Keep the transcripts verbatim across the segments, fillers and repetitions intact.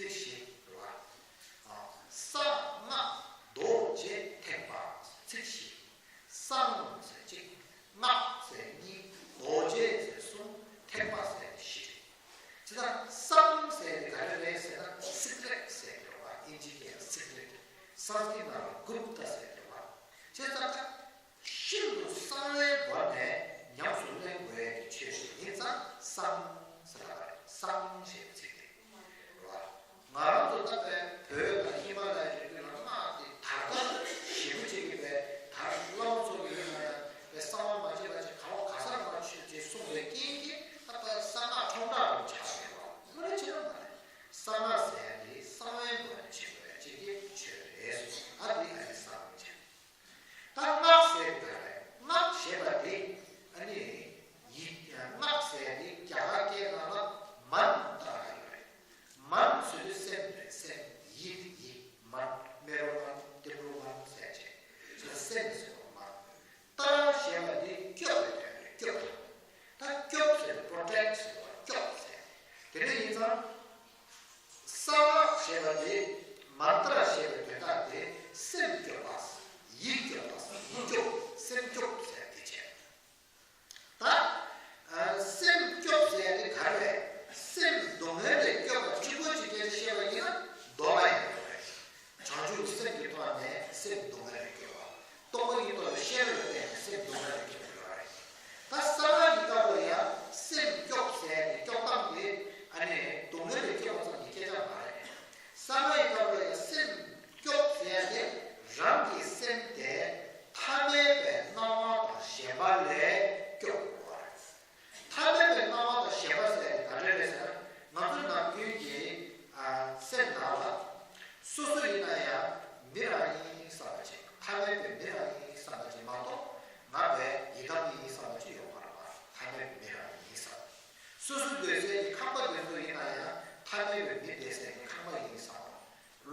ཚིག་བཞི་རེད་བ། ཨ། གསང་སྔགས་རྡོ་རྗེ་ཐེག་པ་ཚིག་བཞི། གསང་ཟེར་གཅིག་སྔགས་ཟེར་གཉིས། རྡོ་རྗེ་ཟེར་གསུམ། ཐེག་པ་ཟེར་བཞི་རེད། ཇི་ལྟར་གསང་ཟེར་དེ་ག་རེ་རེད་ཟེར་ན་སིག་རེཊ་ཟེར་གྱི་རེད་བ། ཨིན་ཇི་སྐད་ལ་སིག་རེཊ། སཾ་སྐྲྀཏ་ནང་ལ་གུབ་ཏ་ཟེར་གྱི་རེད་བ། བྱས་ཙང་ད་ཤིན་ཏུ་གསང་བའི་སྒོ་ནས་ཉམས་སུ་ལེན་དགོས་ཡ་གི་ཆོས་ཤིག་ཡིན་ཙང་གསང་ཟེར་ལབ་པ་རེད། གསང་ཞེས་པའི་ཚིག་དེ་རེད་བ། ང་རང་ཚོ་ད་ལྟ་བོད་དང་ཧི་མ་ལ་ཡའི་རི་རྒྱུད་ལ་སྔགས་དེ་དར་དར་ཞེ་པོ་ཅིག་གིས་པའི་དར། བླ་མ་ཚོ་གིས་ཡིན་ན་ཡང་པའི་གསང་བ་མ་བྱས་པ་ཅིག་ག་བ་ག་སར་མ་ཆོད་ཅེས་གསུངས་པའི་རྐྱེན་གྱིས་ད་ལྟ་གསང་སྔགས་ཁྲོམ་བསྒྲགས་རུ་ཆགས་ཡོད་པ་དངོས་གནས་ཆེ་ན་མ་རེད། གསང་སྔགས་ཟེར་ཡ་དེ་གསང་བའི་སྒོ་ནས་བྱེད་དགོས་པའི་ཅིག་གི་ཆོས་རེད་གསུངས། ཨ་དེ་ཨ་ནི་གསང་བའི་ཆོས། ད་སྔགས་ཟེར་དེ་ག་རེ། སྔགས་ཞེས་པ་དེ་ཨ་ནི་ཡིག་སྔགས་ཟེར་དེ་རྒྱ་གར་སྐད་ནང་ལ་མན་ཏྲ་ཡོད་རེད། མན་ཟེར་དུས་སེམས་རེད། སེམས། ཡིད་ཡིད། མན། མེ་རོ་མན། ཏིལ་འབྲུ་མན་ཟེར་བྱས། ཅིག་སེམས་ཟེར་བ་མན། ཏྲ་ཞེས་པ་དེ་སྐྱོབ་པའི་དོན་རེད། སྐྱོབ། ད་སྐྱོབ་ཟེར་པྲོ་ཊེག་ཟེར་བ་སྐྱོབ་ཟེར། དེ་འདྲ་ཡིན་ཙང་། གསང་སྔགས་ཞེས་པ་དེ་མན་ཏྲ་ཞེས་པའི་དོན་དག་དེ་སེམས་སྐྱོབ་པ། ཡིད་སྐྱོབ་པ། ཡིད་སྐྱོབ། སེམས་སྐྱོབ་ཟེར་དེ་བྱས། ད་ཨ་སེམས་སྐྱོབ་ཟེར་དེ་ག་རེ་རེད། སེམས་སྡུག་བསྔལ་ལས་སྐྱོབ་པ་གཅིག་པོ་གཅིག་གིས་བཤད་པ་ཡིན་ན་མདོ་སྔགས་ཡིན་པ་རེད། བྱང་ཆུབ་སེམས་ཀྱི་ཐོག་ནས་སེམས་སྡུག་བསྔལ་ལས་སྐྱོབ་པ། སྟོང་པ་ཉིད་རྟོགས་པའི་ཤེས་རབ་ལ་བརྟེན་ནས་སེམས་སྡུག་བསྔལ་ལས་སྐྱོབ་པ་ཡོད་རེད། ད་གསང་སྔགས་ཀྱི་སྐབས་ལ་ཡང་སེམས་སྐྱོབ་ཟེར་ཡ་དེ་སྐྱོབ་སྟངས་དེ་ཨ་ནི་སྡུག་བསྔལ་ལས་སྐྱོབ་པ་ཙམ་གྱི་སྐད་ཆ་མ་རེད། གསང་སྔགས་ཀྱི་སྐབས་ལ་ཡང་སེམས་སྐྱོབ་ཟེར་ཡ་དེ་རང་གི་སེམས་དེ་ཐ་མལ་པའི་སྣང་བ་དང་ཞེན་པ་ལས་སྐྱོབ་དགོས་པ་རེད། ཐ་མལ་པའི་སྣང་བ་དང་ཞེན་པ་ཟེར་ཡ་དེ་ག་འདྲ་རེད་ཟེར་ན། ང་ཚོ་ནམ་རྒྱུན་གྱི་ཨ་སེམས་ནང་ལ་སོ་སོ་ཡིན་ན་ཡང་མི་རང་ཡིན་བསམ་པ་ཅིག་ཐ་མལ་པའི་མི་རང་ཡིན་བསམ་པ་ཅིག་མ་གཏོགས་ང་བས་ཡི་དམ་ཡིན་བསམ་པ་ཅིག་ཡོད་མ་རེད་པ། ཐ་མལ་པའི་མི་རང་ཡིན་བསམ། སོ་སོ་སྡོད་སའི་གི་ཁང་པ་དེ་ཚོ་ཡིན་ན་ཡང་ཐ་མལ་པའི་མི་བསྡད་སའི་གི་ཁང་པ་ཡིན་བསམ།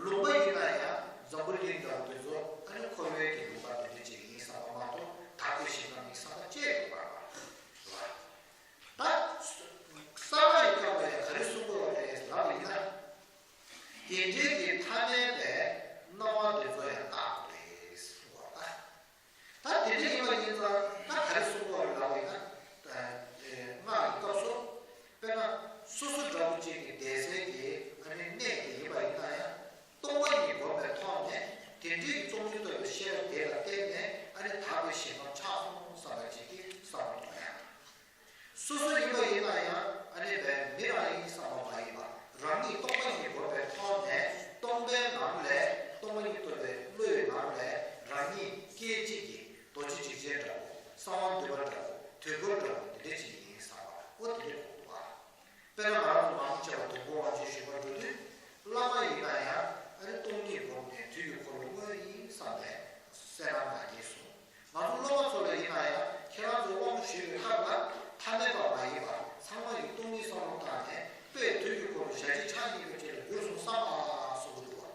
ལུང་པ་ཡིན་ན་ཡང་འཛམ་བུ་གླིང་འདྲ་བོ་དེ་ཚོ་ཨ་ནི་འཁོར་བའི་གི་ལུང་པ་དེ་འདྲ་ཅིག་ཡིན་བསམ་པ་མ་གཏོགས་དག་པའི་ཞིང་ཁམས་ཡིན་བསམ་པ་ཅིག་ཡོད་མ་རེད་པ། ད་གསང་སྔགས་ཀྱི་སྐབས་ལ་ཡང་ག་རེ་གསུང་དགོས་པ་རེད་ལབ་པ་ཡིན་ན། དེ་འདྲའི་གི་ཐ་མལ་པའི་སྣང་བ་དེ་ཚོ་ཡང་དག་པ་རེད་གསུང་བ་ལ། ད་དེ་འདྲ་ཡིན་པ་ཡིན་ཙང་ད་ག་རེ་གསུང་དགོས་རེད་ལབ་པ་ཡིན་ན། ཨ་སྔགས་ཀྱི་སྐབས་སུ་དཔེར་ན་སོ་སོ་འདྲ་བོ་ཅིག་གི་བསྡད་སའི་གི་ཨ་ནི་གནས་དེ་ཡིན་པ་ཡིན་ན་ཡང་སྟོང་པ་ཉིད་སྒོམ་པའི་ཐོག་ནས་དེ་འདྲའི་གི་སྟོང་ཉིད་རྟོགས་པའི་ཤེས་རབ་དེ་ལ་བརྟེན་ནས་ཨ་ནི་དག་པའི་ཞིང་ཁམས་ཆགས་སོང་བསམ་པ་ཅིག་གི་བསམ་བློ་གཏོང་ཡ། སོ་སོ་ཡིན་པ་ཡིན་ན་ཡང་ཨ་ནི་བས་མི་རང་ཡིན་བསམ་པ་མ་ཡིན་པ། རང་ཉིད་སྟོང་པ་ཉིད་སྒོམ་པའི་ཐོག་ནས་སྟོང་པའི་ངང་ལས་སྟོང་པ་ཉིད་རྟོགས་པའི་བློའི་ངང་ལས་རང་ཉིད་སྐད་ཅིག་གིས་རྡོ་རྗེ་འཇིགས་བྱེད་འདྲ་བོ། གསང་བ་འདུས་པ་འདྲ་བོ། དུས་འཁོར་འདྲ་བོ་དེ་འདྲ་ཅིག་ཡིན་བསམ་པ་འོ་དེ་འདྲ་གོ་དགོས་པ། དཔེར་ན་ང་རང་ཚོ་མང་ཆེ་བ་དུས་འཁོར་དབང་ཆེན་ཞུ་བར་འགྲོ་དུས་བླ་མ་ཡིན་ན་ཡང་ཨ་ནི་སྟོང་ཉིད་སྒོམ་ནས་དུས་ཀྱི་འཁོར་ལོ་དངོས་ཡིན་བསམ་པའི་གསལ་སྣང་མ་སྐྱེས་སོང་། ང་ཚོ་སློབ་མ་ཚོ་ལ་ཡིན་ན་ཡང་ཁྱེད་རང་ཚོས་དབང་ཞུས་པའི་སྐབས་ལ་ཐ་མལ་པ་མ་ཡིན་པ་ཚང་མ་ཡི་སྟོང་ཉིད་བསམ་བློ་བཏང་ནས་དཔེ་དུས་ཀྱི་འཁོར་ལོ་ཞལ་གཅིག་ཕྱག་གཉིས་པ་ཅིག་ལ་གྱུར་སོང་བསམ་པ་གསུང་གི་འདུག་བ།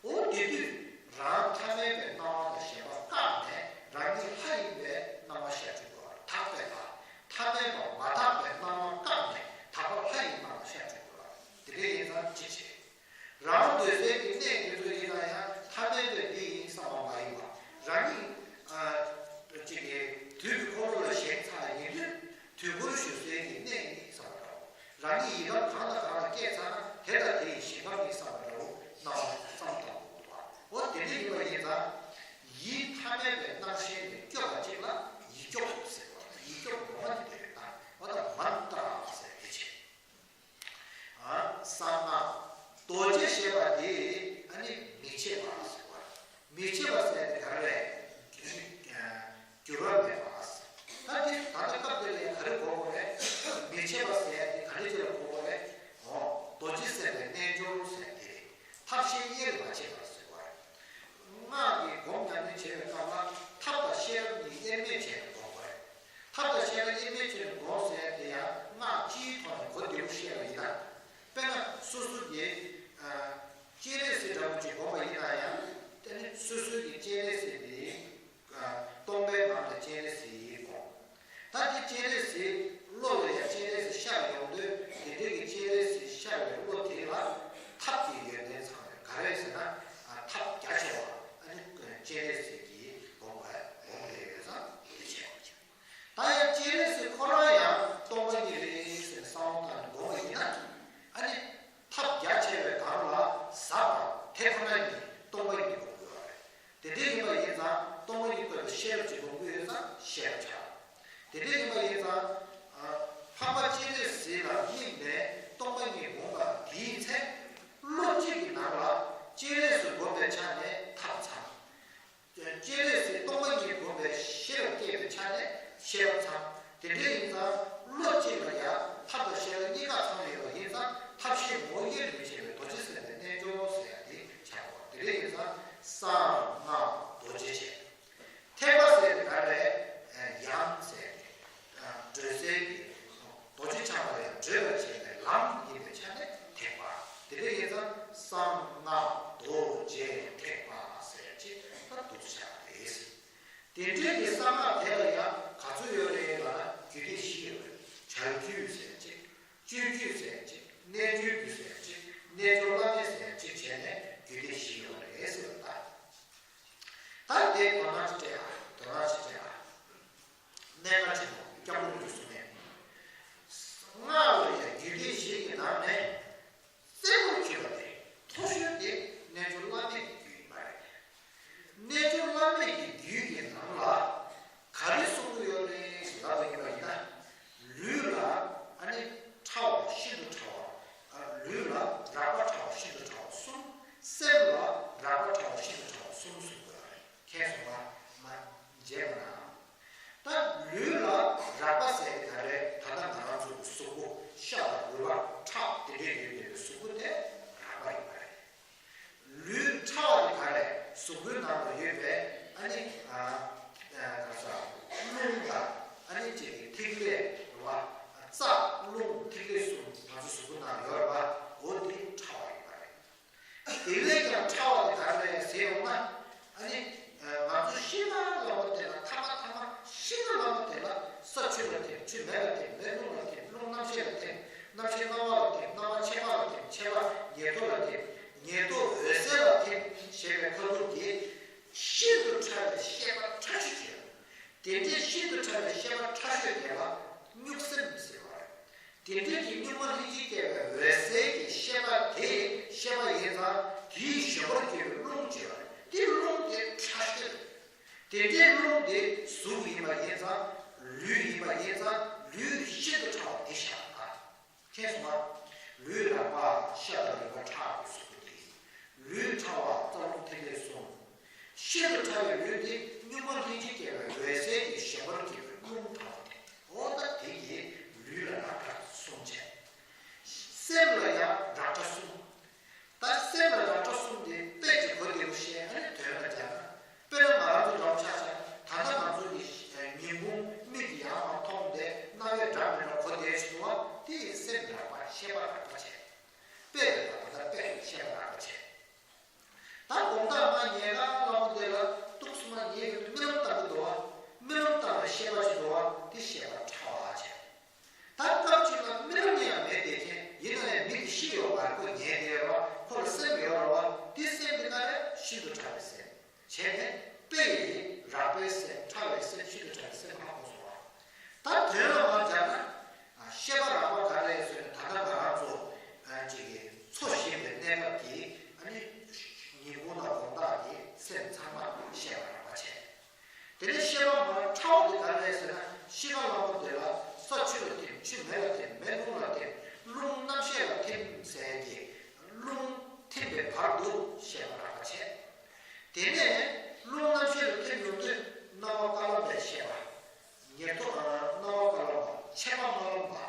འོ་དེ་དུས་རང་ཐ་མལ་པའི་སྣང་བ་དང་ཞེན་པ་བཀག་ནས་རང་ཉིད་ལྷ་ཡིན་པའི་སྣང་བ་ཤར་བཅུག་དགོས་པ་དག་པའི་ལྷ། ཐ་མལ་པ་མ་དག་པའི་སྣང་བ་བཀག་ནས་དག་པ་ལྷ་ཡི་སྣང་བ་ཤར་བཅུག་དགོས་པ་དེ་འདྲ་ཡིན་ཙང་ཅི་བྱེད། རང་སྡོད་སའི་གི་གནས་དེ་ཚོ་ཡིན་ན་ཡང་ཐ་མལ་པའི་འདི་ཡིན་བསམ་པ་མ་ཡིན་པ། རང་ཉིད་ཨ་ཅིག་གི་དུས་ཀྱི་འཁོར་ལོ་ལ་བཞེངས་ཚར་ཡིན་དུས་དུས་འཁོར་བཞུགས་སའི་གི་གནས་ཡིན་བསམ་པ་འདྲ་བོ། རང་ཉིད་ཡི་དམ་གང་དང་གང་ལ་སྐྱེས་ཚར་ན་དེ་དང་དེ་ཡི་ཞིང་ཁམས་ཡིན་བསམ་པ་འདྲ་བོ་སྣང་བ་བསམ་བཏང་དགོས་འདུག་པ། འོ་དེ་འདྲ་ཡིན་པ་ཡིན་ཙང་ཡིད་ཐ་མལ་པའི་སྣང་ཞེན་ལས་སྐྱོབ་པ་ཅིག་ལ་ཡིད་སྐྱོབ་ཟེར་བ། ཡིད་སྐྱོབ་ངོ་མ་དེ་དེ་རེད། ད་འོ་ད་མན་ཏྲ་ཟེར་དེ་བྱས། ཨ་གསང་སྔགས་རྡོ་རྗེ་ཞེས་པ་དེ་ཨ་ནི་མི་ཕྱེད་པ་ཟེར་བ། མི་ཕྱེད་པ་ཟེར་དེ་ག་རེ་རེད། འགྱུར་བ་མེད་པ་ཟེར། ད་འདི་ད་ལྟ་སྐབས་འདི་ལ་ཡང་ག་རེ་གོ་དགོས་རེད། མི་ཕྱེད་པ་ཟེར་དེ་ག་རེ་ཅིག་ལ་གོ་དགོས་རེད། འོ་རྡོ་རྗེ་སེམས་དཔའི་རྣལ་འབྱོར་ཟེར་དེ་རེད། ཐབས་ཤེས་དབྱེར་མ་ཕྱེད་པ་ཟེར་བ་རེད། སྔགས་ཀྱི་སྒོམ་ཉམས་ལེན་བྱེད་པའི་སྐབས་ལ་ཐབས་དང་ཤེས་རབ་གཉིས་དབྱེར་མེད་བྱས་ནས་སྒོམ་དགོས་རེད། ཐབས་དང་ཤེས་རབ་དབྱེར་མེད་ཅན་སྒོམ་ཟེར་དེ་ཡང་སྔགས་སྤྱིའི་ཐོག་ནས་གོ་བདེ་བོ་བཤད་པ་ཡིན་ན། དཔེར་ན་སོ་སོ་གི་ཨ་སྤྱན་རས་གཟིགས་འདྲ་བོ་ཅིག་སྒོམ་པ་ཡིན་ན་ཡང་དེ་ནི་སོ་སོ་གི་སྤྱན་རས་གཟིགས་དེ་ཨ་སྟོང་པའི་ངང་ལ་སྤྱན་རས་གཟིགས་སྒོམ། ད་དེ་སྤྱན་རས་གཟིགས་བློ་ལ་ཡང་སྤྱན་རས་གཟིགས་ཤར་ཡོང་དུས་དེ་འདྲའི་གི་སྤྱན་རས་གཟིགས་ཤར་བའི་བློ་དེ་ལ་ཐ་ ཐབས་ཀྱི་ཡོན་ཏན་ཚང་བའི་ག་རེ་ཟེར་ན། ཨ། ཐབས་རྒྱ་ཆེ་བ། ཨ་ནི་སྤྱན་རས་གཟིགས་ཀྱི་དགོངས་པ་དགོངས་པ་ཡོད་ཙང་དེ་བྱས། ད་ཡང་སྤྱན་རས་གཟིགས་ཁོ་རང་ཡང་སྟོང་པ་ཉིད་རེད་ཟེར་བསམ་བློ་བཏང་ནས་དགོངས་པ་ཡིན་ན། ཨ་ནི་ཐབས་རྒྱ་ཆེ་བའི་སྒང་ལ་ཟབ་པ་དེ་ཁོ་ན་ཉིད་སྟོང་པ་ཉིད་དགོངས་དགོས་པ་རེད། དེ་འདྲ་ཡིན་པ་ཡིན་ཙང་སྟོང་པ་ཉིད་དགོངས་པའི་ཤེས་རབ་ཀྱི་སྒོམ་དགོས་ཡོད་ཙང་ཤེས་རབ་བྱ། དེ་འདྲ་ཡིན་པ་ཡིན་ཙང་། ཨ། འཕགས་པ་སྤྱན་རས་གཟིགས་ལ་དམིགས་ནས་སྟོང་པ་ཉིད་དགོངས་པ་དེའི་ཚེ། བློ་གཅིག་གི་ནང་ལ་སྤྱན་རས་གཟིགས་བསྒོམ་པའི་ཆ་ནས་ཐབས་ཚང་། སྤྱན་རས་གཟིགས་སྟོང་པ་ཉིད་བསྒོམ་པའི་ཤེས་རབ་སྐྱེས་པའི་ཆ་ནས་ཤེས་རབ་ཚང་། དེ་འདྲ་ཡིན་ཙང་བློ་གཅིག་ལ་ཡང་ཐབས་དང་ཤེས་རབ་གཉིས་ཀ་ཚང་ཡོད་པ་ཡིན་ཙང་ཐབས་ཤེས་ངོ་བོ་དབྱེར་མི་ཕྱེ་བའི་རྡོ་རྗེ་སེམས་དཔའི་རྣལ་འབྱོར་ཟེར་ཡ་དེ་ཆགས་འགྲོ། དེ་འདྲ་ཡིན་ཙང་གསང་སྔགས་རྡོ་རྗེ་ཆེ། ཐེག་པ་ཟེར་དེ་ག་རེ་རེད། ཡང་ཟེར་ཏེ། འགྲོ་སའི་གི། རྡོ་རྗེ་འཆང་ལ་ཡང་བགྲོད་པར་བྱེད་པའི་ལམ་ཡིན་པའི་ཆ་ནས་ཐེག་པ། དེ་འདྲ་ཡིན་ཙང་གསང་སྔགས་རྡོ་རྗེ་ཐེག་པ་ཟེར་ཅིག་ད་འདུག་ཆགས་རེད། དེ་འདྲའི་གི་གསང་སྔགས་དེ་ལ་ཡང་ག་ཚོད་ཡོད་རེད་ལབ་ན་རྒྱུད་སྡེ་བཞི་ཡོད་རེད། བྱ་རྒྱུད་ཟེར་ཅིག་སྤྱོད་རྒྱུད་ཟེར་ཅིག་རྣལ་འབྱོར་རྒྱུད་ཟེར་ཅིག་རྣལ་འབྱོར་བླ་མེད་ཟེར་ཅིག་བྱས་ནས་རྒྱུད་སྡེ་བཞི་ཡོད་རེད་ཟེར་བ་ད། ད་དེ་དོ་སྣང་ཅིག་སྤྲད་ཨ། དོ་སྣང་ཅིག་སྤྲད་ཨ། གནད་འགག་ཆེན་པོ་སྐྱབས་མགོན་རིན་པོ་ཆེས་གསུངས་ནས། སྔགས་ལ་ཡང་རྒྱུད་སྡེ་བཞི་གི་ནང་ནས་རྩེ་མོར་གྱུར་པ་དེ་མཐོ་ཤོས་དེ་རྣལ་འབྱོར་བླ་མེད་ཀྱི་རྒྱུད་ཡིན་པ་རེད། རྣལ་འབྱོར་བླ་མེད་ཀྱི་རྒྱུད་ཀྱི་ནང་ལ་ག་རེ་གསུང་གི་ཡོད་རེད་ལབ་པ་ཡིན་པ་ཡིན་ན། ལུས་ལ་ཨ་ནི་ཕྲ་བ་ཤིན་ཏུ་ཕྲ་བ། ལུས་ལ་རགས་པ་ཕྲ་བ་ཤིན་ཏུ་ཕྲ་བ་གསུམ། སེམས་ལ་རགས་པ་ཕྲ་བ་ཤིན་ཏུ་ཕྲ་བ་གསུམ་གསུངས་དགོས་པ་རེད། མཁྱེན་སོང་ང་། མ་མཇལ་མ་ན། ད་ལུས་ལ་རགས་པ་ཟེར་ག་རེ། ད་ལྟ་ང་རང་ཚོ་གི་གཟུགས་པོ་ཤ་དང་རུས་པ་ཁྲག་དེ་འདྲས་ཡོད་པའི་གཟུགས་པོ་དེ་རགས་པ་ཡིན་པ་རེད། ལུས་ཕྲ་བ་དེ་ག་རེ། གཟུགས་པོའི་ནང་ལ་ཡོད་པའི་ཨ་ནི། ཨ། ཨ། ག་ས། རླུང་དང་ཨ་ནི་ཅིག་ཐིག་ལེ་རེད་བ། རྩ་རླུང་ཐིག་ལེ་གསུམ་ང་ཚོ་གཟུགས་པོའི་ནང་ཡོད་རེད་བ། འོ་དེ་ཕྲ་བ་ཡིན་པ་རེད། དེ་ལས་ཀྱང་ཕྲ་བ་དེ་ག་རེ་ཟེར་ཡོང་ན། ཨ་ནི། ང་ཚོ་ཤིང་རྟ་ལ་བ་དེ་ལ་ཐ་མ་ཐ་མ་ཤིང་རྟ་ལ་བ་དེ་ལ་ས་ཆུ་ལ་ཐིམ། ཆུ་མེ་ལ་ཐིམ། མེ་རླུང་ལ་ཐིམ། རླུང་རྣམ་ཤེས་ལ་ཐིམ། རྣམ་ཤེས་སྣང་བ་ལ་ཐིམ། སྣང་བ་མཆེད་པ་ལ་ཐིམ། མཆེད་པ་ཉེར་ཐོབ་ལ་ཐིམ། ཉེར་ཐོབ་འོད་གསལ་ལ་ཐིམ་ཞེས་པའི་ཁ་ཐུག་དེ་ཤིན་ཏུ་ཕྲ་བའི་ཤེས་པ་ཕྲ་ཤོས་ཅིག་ཡོད། དེ་འདྲའི་ཤིན་ཏུ་ཕྲ་བའི་ཤེས་པ་ཕྲ་ཤོས་དེ་ལ་གཉུག་སེམས་ཟེར་བ་རེད། དེ་འདྲའི་གི་གཉུག་མ་ལྷན་ཅིག་སྐྱེས་པའི་འོད་གསལ་གྱི་ཤེས་པ་དེ་ཤེས་པ་ཡིན་ཙང་དེའི་ཞོན་པར་གྱུར་པའི་རླུང་ཅིག་ཡོད་རེད། དེ་རླུང་དེ་ཕྲ་ཤོས་རེད། དེ་འདྲའི་རླུང་དེ་གཟུགས་ཡིན་པ་ཡིན་ཙང་ལུས་ཡིན་པ་ཡིན་ཙང་ལུས་ཤིན་ཏུ་ཕྲ་བ་དེ་ཤར་བ་དང་། མཁྱེན་སོང་ང་། ལུས་རགས་པ་ཤ་དང་རུས་པ་ཁྲག་གི་གཟུགས་པོ་དེ། ལུས་ཕྲ་བ་རྩ་རླུང་ཐིག་ལེ་གསུམ། ཤིན་ཏུ་ཕྲ་བའི་ལུས་དེ་གཉུག་མ་ལྷན་ཅིག་སྐྱེས་པའི་འོད་གསལ་གྱི་ཞོན་པར་གྱུར་པའི་རླུང་ཕྲ་བ་དེ། འོ་ད་དེ་གིས་ལུས་ལ་རགས་ཕྲ་གསུམ་བྱས། སེམས་ལ་ཡང་རགས་ཕྲ་གསུམ། ད་སེམས་ལ་རགས་ཕྲ་གསུམ་དེ་དཔེ་ཅིག་གོ་བདེ་པོ་བཤད། ཨ་ནི་དོན་ལ་སྦྱར་ན། དཔེར་ན་ང་རང་ཚོ་འདྲ་པོ་ཆ་བཞག་ན། ད་ལྟ་ང་ཚོ་གི་ཉིན་གུང་མིག་གིས་ཡར་མར་མཐོང་སྟེ་རྣ་བས་འདྲ་མི་འདྲ་གོ་བདེ་ཞིག་འདུག་བ། དེ་ཡི་སེམས་རགས་པ། ཤེས་པ་རགས་པ་བྱས། དཔེ་རེད་པ། ད་ལྟ་དཔེ་རེད། ཤེས་པ་རགས་པ་བྱས། ད་དགོང་དག་ང་ཉལ་ཁང་ལྷ་མོ་དེ་ལ་ཏོག་ཙམ་ང་ཉལ་ཡོང་དུས་རྨི་ལམ་ལྟ་གི་འདུག་བ། རྨི་ལམ་ལྟ་བའི་ཤེས་པ་ཅིག་འདུག་བ། དེ་ཤེས་པ་ཕྲ་བ་བྱས། ད་སྐབས་གཅིག་ལ་རྨི་ལམ་ཡང་མེད་བསྡད་མཁན་ཡིན་ན་ཡང་མི་དེ་ཤི་ཡོད་པ་ཁོ་ཉལ་བསྡད་ཡོད་རེད་བ། ཁོ་ལ་སེམས་ཡོད་རེད་བ། དེ་སེམས་དེ་ག་རེ། ཤིན་ཏུ་ཕྲ་བའི་སེམས་བྱས་ནས་དཔེ་ཡི་རགས་པའི་སེམས། ཕྲ་བའི་སེམས། ཤིན་ཏུ་ཕྲ་བའི་སེམས་ཧ་གོ་སོང་བ། ད་དོན་ལ་མར་སྦྱར་ན། ཤེས་པ་རགས་པ་ག་རེ་ཟེར་ན། ད་ལྟ་ང་རང་ཚོ་ཅིག་གིས་འཚོ་བཞིན་པའི་གནས་སྐབས་ཀྱི་ཨ་ནི་ཉིན་གུང་དང་དགོང་དག་གི་སེམས་ཚང་མ་ཤེས་པ་རགས་པ་བྱས། དེ་ནས་ཤེས་པ་མར་ཕྲ་བ་དེ་ག་རེ་རེད་ཟེར་ན། ཤིང་ཁ་ལྷ་མོ་དེ་ལ་ས་ཆུ་ལ་ཐིམ། ཆུ་མེ་ལ་ཐིམ། མེ་རླུང་ལ་ཐིམ། རླུང་རྣམ་ཤེས་ལ་ཐིམ་ཟེར་གྱི་རླུང་ཐིམ་པའི་བར་དུ་ཤེས་པ་རགས་པ་བྱས། དེ་ནས་རླུང་རྣམ་ཤེས་ལ་ཐིམ་ཡོང་དུས་སྣང་བ་དཀར་ལམ་པའི་ཤེས་པ། ཉེར་ཐོབ། སྣང་བ་དཀར་ལམ་པ། མཆེད་པ་དམར་ལམ་པ།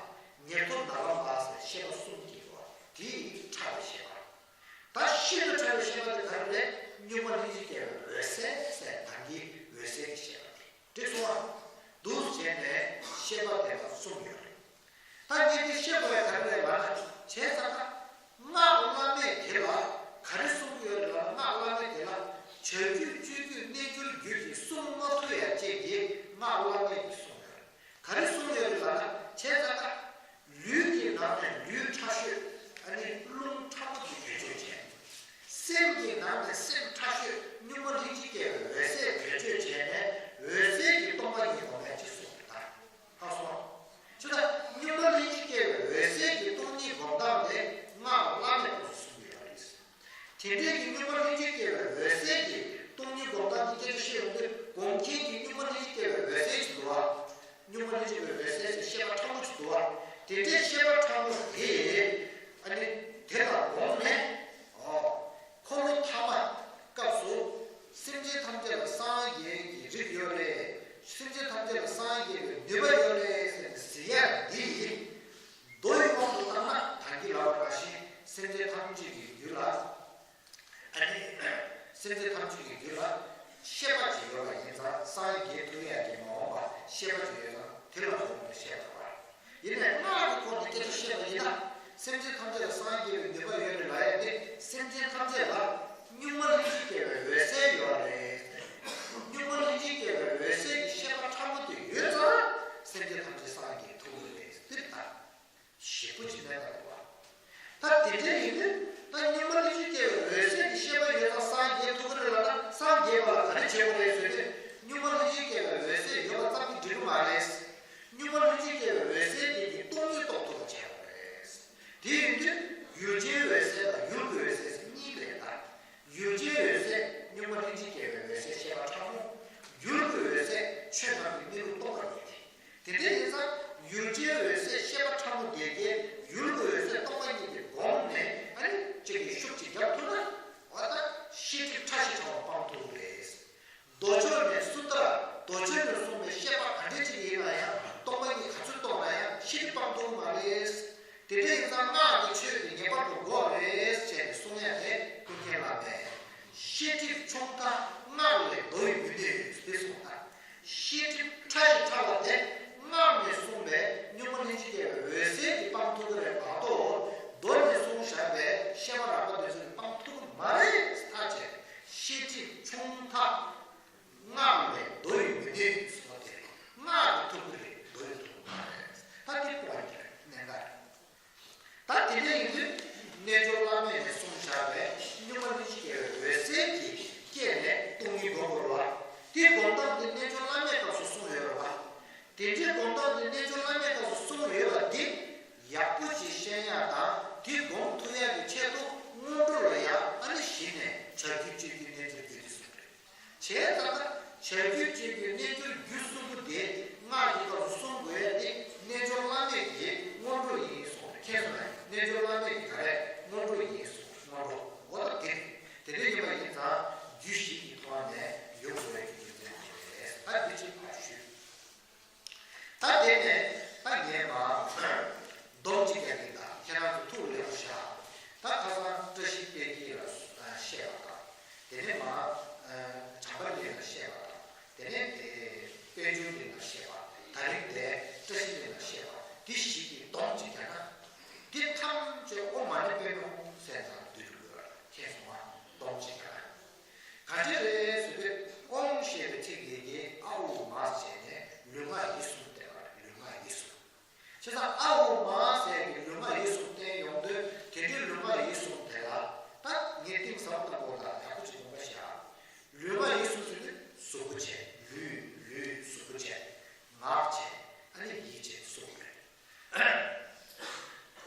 ཉེར་ཐོབ་ནག་ལམ་པ་ཟེར་ཤེས་པ་གསུམ་སྐྱེ་བ་དེ་ཕྲ་བའི་ཤེས་པ། ད་ཤིན་ཏུ་ཕྲ་བའི་ཤེས་པ་དེ་ག་རེ་རེད། གཉུག་མ་ལྷན་ཅིག་སྐྱེས་པའི་འོད་གསལ་ཟེར། ད་གིན་འོད་གསལ་གྱི་ཤེས་པ་དེ། འགྲིག་སོང་ང་། འདུག་བྱས་ནས་ཤེས་པ་དེ་ལ་གསུམ་ཡོད་རེད། ད་ངས་འདི་བཤད་དགོས་ཡ་ག་རེ་རེད་ལབ་ན། བྱས་ཙང་ད་སྔགས་བླ་མེད་དེ་ལ་ག་རེ་གསུང་གི་ཡོད་རེད་ལབ་ན། སྔགས་བླ་མེད་དེ་ལ་བྱ་རྒྱུད་སྤྱོད་རྒྱུད་རྣལ་འབྱོར་རྒྱུད་ཀྱི་གསུང་མ་ཐུབ་ཡ་བཅས་ཀྱི་སྔགས་བླ་མེད་ཀྱི་གསུང་ཡོད་རེད། ག་རེ་གསུང་ཡོད་རེད་ལབ་ན། བྱས་ཙང་ད་ལུས་ཀྱི་ནང་ནས་ལུས་ཕྲ་ཤོས། ཨ་ནི་རླུང་ཕྲ་མོ་གི་དུས་ཚོད། དེ་འདྲའི་ཤེས་པ་ཕྲ་མོ་དེ་ཨ་ནི་དེ་ལ་དགོངས་ནས། འོ། འཁོར་ལོ་ཐ་མ་སྐབས་སུ་སེམས་ཅན་ཐམས་ཅད་ལ་སངས་རྒྱས་ཀྱི་རིགས་ཡོད་རེད། སེམས་ཅན་ཐམས་ཅད་ལ་སངས་རྒྱས་པའི་ནུས་པ་ཡོད་རེད་ཟེར་ནས་ཟེར་ཡ་འདི་མདོ་ཡི་དབང་དུ་བཏང་ན་ད་གིན་ལབ་པ་ནང་བཞིན་སེམས་ཅན་ཐམས་ཅད་ཀྱི་རྒྱུད་ལ། ཨ་ནི། སེམས་ཅན་ཐམས་ཅད་ཀྱི་རྒྱུད་ལ་ཤེས་པ་ཅིག་ཡོད་པ་ཡིན་ཙང་སངས་རྒྱས་ཐུབ་ཡག་གི་མ་འོངས་པ་ཤེས་པ་ཅིག་ཡོད་ཙང་དེ་ལ་དགོངས་ནས་བཤད་པ་རེད། ཡིན་ནའི་སྔགས་ཀྱི་སྒོ་ནས་སྐད་ཆ་བཤད་པ་ཡིན་ན་སེམས་ཅན་ཐམས་ཅད་ལ་སངས་རྒྱས་པའི་ནུས་པ་ཡོད་རེད་ལབ་ཡག་དེ་སེམས་ཅན་ཐམས་ཅད་ལ་གཉུག་མ་ལྷན་ཅིག་སྐྱེས་པའི་འོད་གསལ་ཡོད་རེད། གཉུག་མ་ལྷན་ཅིག་སྐྱེས་པའི་འོད་གསལ་གྱི་ཤེས་པ་ཕྲ་མོ་དེ་ཡོད་ཙང་སེམས་ཅན་ཐམས་ཅད་སངས་རྒྱས་ཐུབ་ཀྱི་རེད་ཟེར་ད། ཞིབ་པོ་ཅིག་གནད་འགག་འདུག་བ། ད་དེ་འདྲ་ཡིན་དུས་ད་གཉུག་མ་ལྷན་ཅིག་སྐྱེས་པའི་འོད་གསལ་གྱི་ཤེས་པ་ཡོད་ན་སངས་རྒྱས་ཐུབ་ཀྱི་རེད་ལབ་ན་སངས་རྒྱས་པ་ལ་ག་རེ་བྱེད་དགོས་རེད་ཟེར་དུས་གཉུག་མ་ལྷན་ཅིག་སྐྱེས་པའི་འོད་གསལ་ཡོད་པ་ཙམ་གྱིས་འགྲིག་གི་མ་རེད། གཉུག་མ་ལྷན་ཅིག་སྐྱེས་པའི་འོད་གསལ་དེ་གི་སྟོང་ཉིད་རྟོགས་ཐུབ་པ་བྱས་པ་རེད། དེ་ཡིན་དུས་ཡུལ་ཅན་འོད་གསལ་དང་ཡུལ་གྱི་འོད་གསལ་ཟེར་གཉིས་རེད་ད། ཡུལ་ཅན་འོད་གསལ་གཉུག་མ་ལྷན་ཅིག་སྐྱེས་པའི་འོད་གསལ་ཤེས་པ་ཕྲ་མོ། ཡུལ་གྱི་འོད་གསལ་ཆོས་རྣམས་ཀྱི་གནས་ལུགས་རྟོགས་པ་ཡིན་ཏེ། དེ་འདྲ་ཡིན་ཙང་ཡུལ་ཅན་འོད་གསལ་ཤེས་པ་ཕྲ་མོ་དེ་གའི་ཡུལ་གྱི་འོད་གསལ་རྟོགས་པ་ཉིད་ཀྱི་སྒོ་ནས་ཨ་ནི་གཅིག་གིས་ཤུགས་ཅིག་རྒྱབ་ཐུབ་ན་འོ་ད་ཤེས་སྒྲིབ་ཕྲ་ཞིང་ཕྲ་བ་སྤང་ཐུབ་རེད། མདོ་ཕྱོགས་ནས་སུ་ལྟར་མདོ་ཕྱོགས་ནས་གསུངས་པའི་ཤེས་པ་ག་འདྲ་ཅིག་ཡིན་ན་ཡང་རྟོགས་པ་ཉིད་ག་ཚོད་རྟོགས་ན་ཡང་ཤེས་སྒྲིབ་སྤང་ཐུབ་མ་རེད། དེ་འདྲ་ཡིན་ཙང་སྔགས་ཀྱི་ཆོས་དེ་ངེས་པར་དུ་དགོས་རེད་ཅེས་གསུང་ཡ་དེ་ཀུན་མཁྱེན་བླ་མས་ཤེས་སྒྲིབ་ཆུང་མཐའ་སྔགས་ལས་བཟློག་ཡི་མི་ནུས་ཟེར་གསུངས་པ། ཤེས་སྒྲིབ་ཕྲ་ཞིང་ཕྲ་བ་དེ་སྔགས་ནས་གསུངས་པའི་གཉུག་མ་ལྷན་ཅིག་སྐྱེས་པའི་འོད་གསལ་གྱིས་སྤང་ཐུབ་ཀྱི་རེད་མ་གཏོགས་མདོ་ནས་གསུངས་བཞག་པའི་ཤེས་པ་རགས་པ་དེ་ཚོས་སྤང་ཐུབ་ཀྱི་མ་རེད། ཐག་བཅད། ཤེས་སྒྲིབ་ཆུང་མཐའ་སྔགས་ལས་བཟློག་ཡི་མི་ནུས་ཟེར་བ་དེ་རེད། སྔགས་ཀྱིས་ཐུབ་ཀྱི་རེད། མདོ་ཡིས་ཐུབ་ཀྱི་མ་རེད། ད་དེ་སྤོང་བའི་གནད་འགག་རེད། ད་དེ་འདྲ་ཡིན་དུས་རྣལ་འབྱོར་བླ་མས་ནས་གསུངས་བཞག་པའི་གཉུག་མ་ལྷན་ཅིག་སྐྱེས་པའི་འོད་གསལ་གྱི་སྐྱེས་ནས་སྟོང་ཉིད་སྒོམ་དགོས་ལ། དེ་སྒོམ་སྟངས་དེ་རྣལ་འབྱོར་བླ་མའི་སྐབས་སུ་གསུངས་ཡོད་རེད་བ། དེ་འདྲའི་སྒོམ་སྟངས་དེ་རྣལ་འབྱོར་བླ་མའི་སྐབས་སུ་གསུངས་ཡོད་པ་འདི་ཡག་པོ་ཞིག་ཤེས་ཡ་དང་དེ་སྒོམ་ཐུབ་ཡ་གི་ཆེད་དུ་སྔོན་འགྲོ་ལ་ཡ་ཨ་ནི་གཞི་ནས་བྱ་རྒྱུད་སྤྱོད་རྒྱུད་རྣལ་འབྱོར་རྒྱུད་དེ་གསུངས་རེད། བྱས་ཙང་ན་བྱ་རྒྱུད་སྤྱོད་རྒྱུད་རྣལ་འབྱོར་རྒྱུད་གསུམ་པོ་དེ་སྔགས་ཀྱི་སྐབས་སུ་གསུང་དགོས་ཡ་དེ་རྣལ་འབྱོར་བླ་མེད་ཀྱི་སྔོན་འགྲོ་ཡིན་གསུངས་རེད། མཁྱེན་སོང་ན་རྣལ་འབྱོར་བླ་མེད་ཀྱི་ག་རེ་སྔོན་འགྲོ་ཡིན་གསུངས། སྔོན་འགྲོ་འོ་ད་དེ་དེ་འདྲ་ཡིན་པ་ཡིན་ཙང་རྒྱུད་བཞི་ཡི་ཐོག་ནས་ཡོང་དགོས་ཡ་གི་རྒྱུ་མཚན་དེ་རེད། ད་འདི་གཅིག་ཕར་ཞུས། ད་དེ་ནས་ད་ངས་མ་སྡོམ་གཅིག་རྒྱག་གི་ད་ཁྱེད་རང་ཚོ་ཐུགས་ལེགས་པོ་བཞག་ད་ཁ་སང་བཀྲ་ཤིས་དཔལ་སྐྱིད་ལ་བཤད་པ་དང་། དེ་ནས་མ་བྱམས་པ་གླིང་ལ་བཤད་པ་དང་། དེ་ནས་དེ་དཔལ་འབྱོར་གླིང་ལ་བཤད་པ། ད་རིང་དེ་བཀྲ་ཤིས་གླིང་ལ་བཤད་པ། འདི་བཞི་གི་སྡོམ་གཅིག་རྒྱག་ན། འདི་ཐམས་ཅད་ཨོཾ་མ་ཎི་པདྨེ་ཧཱུྃ་ཟེར་ཙམ་དུས་འགྲོ་དགོས་པ་མཁྱེན་སོང་ང་། སྡོམ་གཅིག་རྒྱག་ན། ག་འདྲ་རེད་ཟེར་དུས་ཨོཾ་ཞེས་པའི་ཚིག་འདི་གིས་ཨ་ཨུ་མ་ཟེར་ནས་ལུས་ངག་ཡིད་གསུམ་བསྟན་པ་རེད། ལུས་ངག་ཡིད་གསུམ། བྱས་ཙང་ཨ་ཨུ་མ་ཟེར་གྱི་ལུས་ངག་ཡིད་གསུམ་བསྟན་ཡོང་དུས་དེ་འདྲའི་ལུས་ངག་ཡིད་གསུམ་དེ་ལ་ད་ངས་གཏིང་ཟབ་པོ་བཏང་དགོས་ད་ཡག་པོ་ཅིག་དགོངས་པ་བཞག་ལུས་ངག་ཡིད་གསུམ་ཟེར་དུས་གཟུགས་པོ་བྱས། ལུས་ལུས་གཟུགས་པོ་བྱས། ངག་བྱས། ཨ་ནི་ཡིད་བྱས་གསུམ་རེད།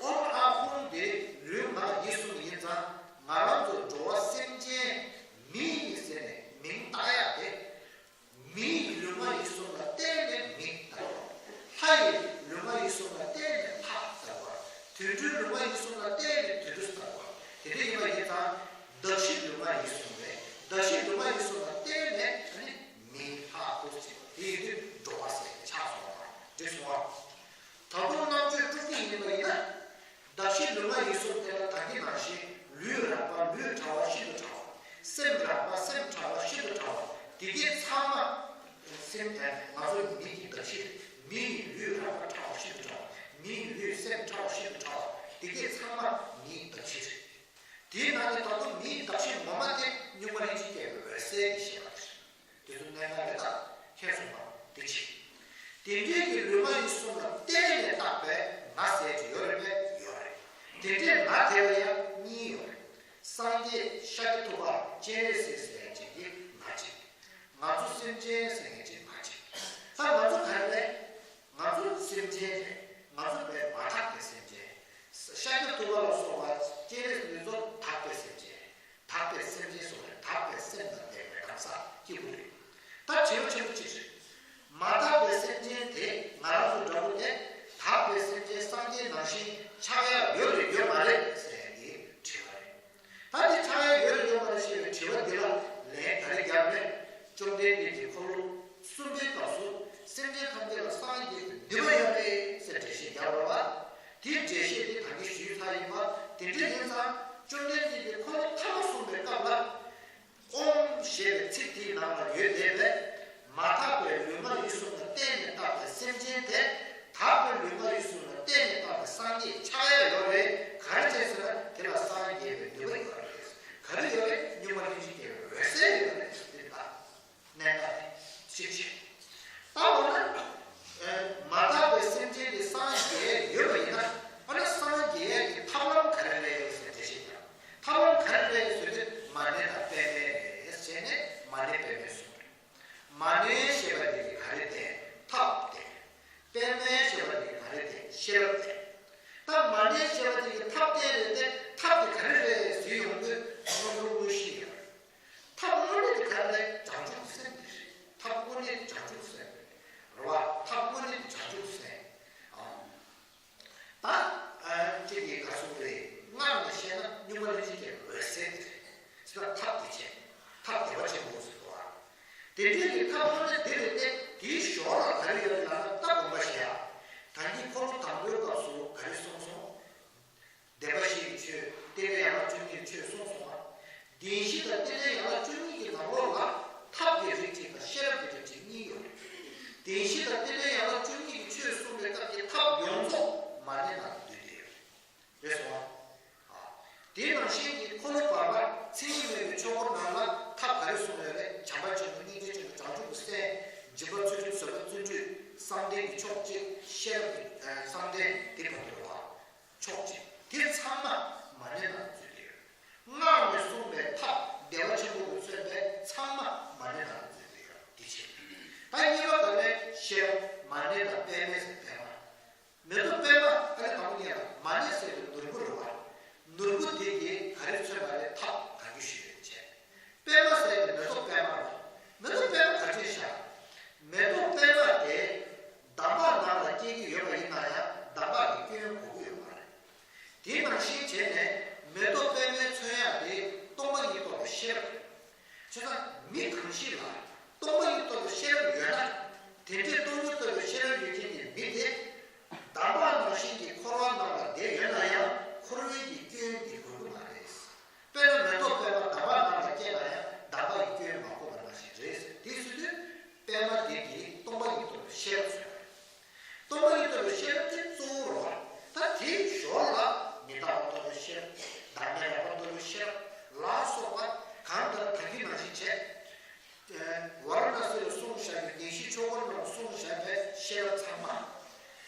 ཨོཾ་ཨཱཿཧཱུྃ་དེ་ལུས་ངག་ཡིད་གསུམ་ཡིན་ཙང་ང་རང་ཚོ་འགྲོ་བ་སེམས་ཅན་མི་ཡིན་ཟེར་ནས་མིང་བཏགས་ཡག་དེ། མི་ཡི་ལུས་ངག་ཡིད་གསུམ་ལ་བརྟེན་ནས་མི་ལྟ་བ། ལྷ་ཡི་ལུས་ངག་ཡིད་གསུམ་ལ་བརྟེན་ནས་ལྷ་ལྟ་བ། དུད་འགྲོའི་ལུས་ངག་ཡིད་གསུམ་ལ་བརྟེན་ནས་དུད་འགྲོ་ལྟ་བ། དེ་འདྲ་ཡིན་པ་ཡིན་ཙང་གདགས་གཞི་ལུས་ངག་ཡིད་གསུམ་རེད། གདགས་གཞི་ལུས་ངག་ཡིད་གསུམ་ལ་བརྟེན་ནས་ཨ་ནི་མི་ལྷ་སྐུ་ཟེར་བ་དེ་ཡིན་དུས་འགྲོ་བ་ཟེར་ཆགས་སོང་བ་འགྲིག་སོང་བ། ད་དུང་རྣམ་དཔྱོད་དཀྲུག་ཤིང་ཡིན་པ་ཡིན་ན། གདགས་གཞི་ལུས་ངག་ཡིད་གསུམ་དེ་ལ་ད་གིན་ནང་བཞིན་ལུས་རགས་པ་ལུས་ཕྲ་བ་ཤིན་ཏུ་ཕྲ་བ། སེམས་རགས་པ་སེམས་ཕྲ་བ་ཤིན་ཏུ་ཕྲ་བ། དེ་གའི་ཚང་མ་སེམས་དེ་ང་ཚོ་མི་གི་གདགས་གཞི་རེད། མི་ཡི་ལུས་རགས་པ་ཕྲ་བ་ཤིན་ཏུ་ཕྲ་བ། མི་ཡི་ལུས་སེམས་ཕྲ་བ་ཤིན་ཏུ་ཕྲ་བ། དེ་གའི་ཚང་མ་མིའི་གདགས་གཞི་རེད། དེའི་ནང་ནས་ད་དུང་མིའི་གདགས་གཞི་ངོ་མ་དེ་གཉུག་མ་ལྷན་ཅིག་སྐྱེས་པའི་འོད་གསལ་གྱི་ཤེས་པ་རེད། དེ་ཚོ་གནད་འགག་རེད་ད། མཁྱེན་སོང་བ་དེ་གཅིག་དེ་འདྲའི་གི་ལུས་ངག་ཡིད་གསུམ་ལ་བརྟེན་ནས་བཏགས་པའི་ང་ཟེར་གྱི་ཡོད་རེད་པས། ཡོད་རེད། དེ་འདྲའི་ང་དེ་ལ་ཡང་གཉིས་ཡོད་རེད། སངས་རྒྱས་ཤཱཀྱ་ཐུབ་པ་སྤྱན་རས་གཟིགས་ཟེར་མཁན་གྱི་ང་གཅིག་ང་ཚོ་སེམས་ཅན་ཟེར་མཁན་གྱི་ང་གཅིག་ད་ང་ཚོ་ག་རེ་རེད། ང་ཚོ་སེམས་ཅན་རེད། ང་ཚོ་བས་མ་དག་པའི་སེམས་ཅན། ཤཱཀྱ་ཐུབ་པ་ལ་སོགས་པ་སྤྱན་རས་གཟིགས་ཚོ་དག་པའི་སེམས་ཅན། དག་པའི་སེམས་ཅན་སོགས་ལས་དག་པའི་སེམས་དང་ལྡན་པའི་གང་ཟག་སྐྱེ་དགུ་རེད། ད་དྲི་བ་ཆེན་པོ་གཅིག་རེད། མ་དག་པའི་སེམས་ཅན་དེ་ང་རང་ཚོ་འདྲ་པོ་དེ་དག་པའི་སེམས་ཅན་སངས་རྒྱས་ དེ་འདྲ་ཡིན་ཙང་བཅོམ་ལྡན་འདས་ཀྱིས་འཁོར་ལོ་ཐ་མ་གསུངས་པའི་སྐབས་ལ། ཨོཾ་ཞེས་པའི་ཚིག་དེའི་ནང་ལ་ཡོད་བསྡད་པའི་མ་དག་པའི་ལུས་ངག་ཡིད་གསུམ་ལ་བརྟེན་ནས་བཏགས་པའི་སེམས་ཅན་དེ། དག་པའི་ལུས་ངག་ཡིད་གསུམ་ལ་བརྟེན་ནས་བཏགས་པའི་སངས་རྒྱས་ཆགས་ཡ་ཡོད་རེད། ག་རེ་བྱས་ཟེར་ན་དེ་ལ་སངས་རྒྱས་པའི་ནུས་པ་ཡོད་རེད། ག་རེ་ཡོད་རེད། གཉུག་མ་ལྷན་ཅིག་སྐྱེས་པའི་འོད་གསལ་ཡོད་རེད་ཟེར་དེ་ལ། གནད་འགག་དེ་གཅིག་བྱས། ད་འོ་ན། ཨ། མ་དག་པའི་སེམས་ཅན་དེ་སངས་རྒྱས་ཡོད་པ་ཡིན་ན། འོ་ན་སངས་རྒྱས་ཡས་ཀྱི་ཐབས་ལམ་ག་རེ་རེད་ཟེར་འགྲེལ་བཤད་དང་། ཐབས་ལམ་ག་རེ་རེད་ཟེར་དུས་མ་ཎི་དང་པདྨེ་རེད་ཟེར་ནས་མ་ཎི་པདྨེ་གསུངས་རེད། མ་ཎི་ཞེས་པ་དེ་གིས་ག་རེ་བསྟན། ཐབས་བསྟན། པདྨེ་ཞེས་པ་དེ་གིས་ག་རེ་བསྟན། ཤེས་རབ་བསྟན། ད་མ་ཎི་ཞེས་པ་དེ་གིས་ཐབས་བསྟན་རེད་དེ། ཐབས་དེ་ག་རེ་རེད་ཟེར་ཡོང་དུས་སྔོན་འགྲོ་དངོས་གཞི་ཡོད་རེད། ཐབས་དངོས་གནས་དེ་ག་རེ་རེད། བྱང་ཆུབ་སེམས་དེ་རེད། ཐབས་དངོས་གནས་དེ་བྱང་ཆུབ་སེམས་རེད་བ། ཐབས་དངོས་གནས་དེ་བྱང་ཆུབ་སེམས། ཨང་། ད། ཨ། ཁྱེད་ཀྱིས་ག་རེ་གསུངས་རེད། སྔགས་ནས་བཤད་ན་གཉུག་མ་ལྷན་ཅིག་སྐྱེས་པའི་འོད་གསལ་དེ་རེད། ཟེར་ན་ཐབས་དེ་བྱས། ཐབས་བདེ་བ་ཆེན་པོ་ཟེར་བ། དེ་འདྲའི་གི་ཐབས་དངོས་གནས་དེ་རེད་དེ། དེའི་ཞོར་ལ་ག་རེ་ཡོད་ལབ་ན། ད་དགོངས་པ་བཞེས་ཡ། ད་གིན་འཁོར་ལོ་དང་པོའི་སྐབས་སུ་ག་རེ་གསུངས་སོང་། བདེན་པ་བཞི་ཡི་ཆོས། རྟེན་འབྲེལ་ཡན་ལག་བཅུ་གཉིས་ཀྱི་ཆོས་གསུངས་སོང་ང་། བདེན་བཞི་དང་རྟེན་འབྲེལ་ཡན་ལག་བཅུ་གཉིས་ཀྱི་ནང་ལོགས་ལ་ཐབས་ཀྱི་རིགས་གཅིག་དང་ཤེས་རབ་ཀྱི་རིགས་གཅིག་གཉིས་ཡོད་རེད། བདེན་བཞི་དང་རྟེན་འབྲེལ་ཡན་ལག་བཅུ་གཉིས་ཀྱི་ཆོས་གསུངས་པའི་སྐབས་ཀྱི་ཐབས་ཡོངས་རྫོགས་མ་ཎི་ནང་ལ་འདུས་ཏེ་ཡོད་རེད། རེད་སོང་ང་། དེ་ནང་བཞིན་གྱི་འཁོར་ལོ་བར་པ་མཚན་ཉིད་མེད་པའི་ཆོས་འཁོར་ནང་ལ་ཐབས་ག་རེ་གསུངས་ཡོད་རེད། བྱམས་པ་ཆེན་པོ། སྙིང་རྗེ་ཆེན་པོ། བྱང་ཆུབ་ཀྱི་སེམས། སྦྱིན་པ། བརྩོན་འགྲུས། བཟོད་པ། བརྩོན་འགྲུས། བསམ་གཏན་གྱི་ཕྱོགས་གཅིག་ཤེས་རབ་ཀྱི་བསམ་གཏན་དེ་བར་དུ་རེད་བ། ཕྱོགས་གཅིག་དེ་ཚང་མ་མ་ཎི་ནང་འཛུལ་ཏེ་ཡོད། སྔགས་ནས་གསུངས་པའི་ཐབས་བདེ་བ་ཆེན་པོ་གིས་མཚོན་པའི་ཚང་མ་མ་ཎི་ནང་འཛུལ་ཏེ་ཡོད། འདི་བྱས། ད་གཉིས་པ་ག་རེ། ཤེས་རབ། མ་ཎི་དང་པདྨེ་ཟེར། པདྨ། མེ་ཏོག་པདྨ། ཨ་ནི་དང་པོ་ཉིད་ལ་མ་ཎི་ཟེར་བའི་ནོར་བུ་རེད་བ། ནོར་བུ་དེ་གིས་ག་རེ་མཚོན་པ་རེད། ཐབས་གང་གི་ཞུས་ཡོད་བྱས། པདྨ་ཟེར་ནི་མེ་ཏོག་པདྨ་རེད། མེ་ཏོག་པདྨ་ག་ཅི་བཞག་མེ་ཏོག་པདྨ་དེ་འདམ་བག་ནང་ལ་སྐྱེ་གི་ཡོད་པ་ཡིན་ན་ཡང་འདམ་བག་གི་སྐྱོན་གོ་གི་ཡོད་མ་རེད། དེ་ནང་བཞིན་བྱས་ནས་མེ་ཏོག་པདྨའི་མཚོན་ཡག་དེ་སྟོང་པ་ཉིད་རྟོགས་པའི་ཤེས་རབ་རེད། བྱས་ཙང་མི་གང་ཞིག་ལ་སྟོང་པ་ཉིད་རྟོགས་པའི་ཤེས་རབ་ཡོད་ན། དེ་འདྲའི་སྟོང་ཉིད་རྟོགས་པའི་ཤེས་རབ་ཡོད་མཁན་གྱི་མི་དེ། འདམ་བག་ནང་བཞིན་གྱི་འཁོར་བ་ནང་ལ་བསྡད་ཡོད་ན་ཡང་འཁོར་བའི་གི་སྐྱོན་དེ་གོ་གི་མ་རེད། དཔེར་ན་མེ་ཏོག་པདྨ་འདམ་བག་ནང་ལ་སྐྱེས་ན་ཡང་འདམ་བག་གི་སྐྱོན་མ་གོ་བ་ནང་བཞིན་རེད། དེ་ཟེར་དུས་པདྨ་དེ་གིས་སྟོང་པ་ཉིད་རྟོགས་པའི་ཤེས་རབ་མཚོན་པ་རེད། སྟོང་པ་ཉིད་རྟོགས་པའི་ཤེས་རབ་དེ་གཙོ་བོ་རེད་བ། ད་དེའི་ཞོར་ལ་མི་རྟག་པ་རྟོགས་པའི་ཤེས་རབ། བདག་མེད་རགས་པ་རྟོགས་པའི་ཤེས་རབ་ལ་སོགས་པ་གང་ལྟར་ད་གིན་ནང་བཞིན་བྱས། ཝཱ་ར་ཎ་སི་ལ་གསུངས་བཞག་པའི་བདེན་བཞིའི་ཆོས་འཁོར་ནང་གསུངས་བཞག་པའི་ཤེས་རབ་ཚང་མ།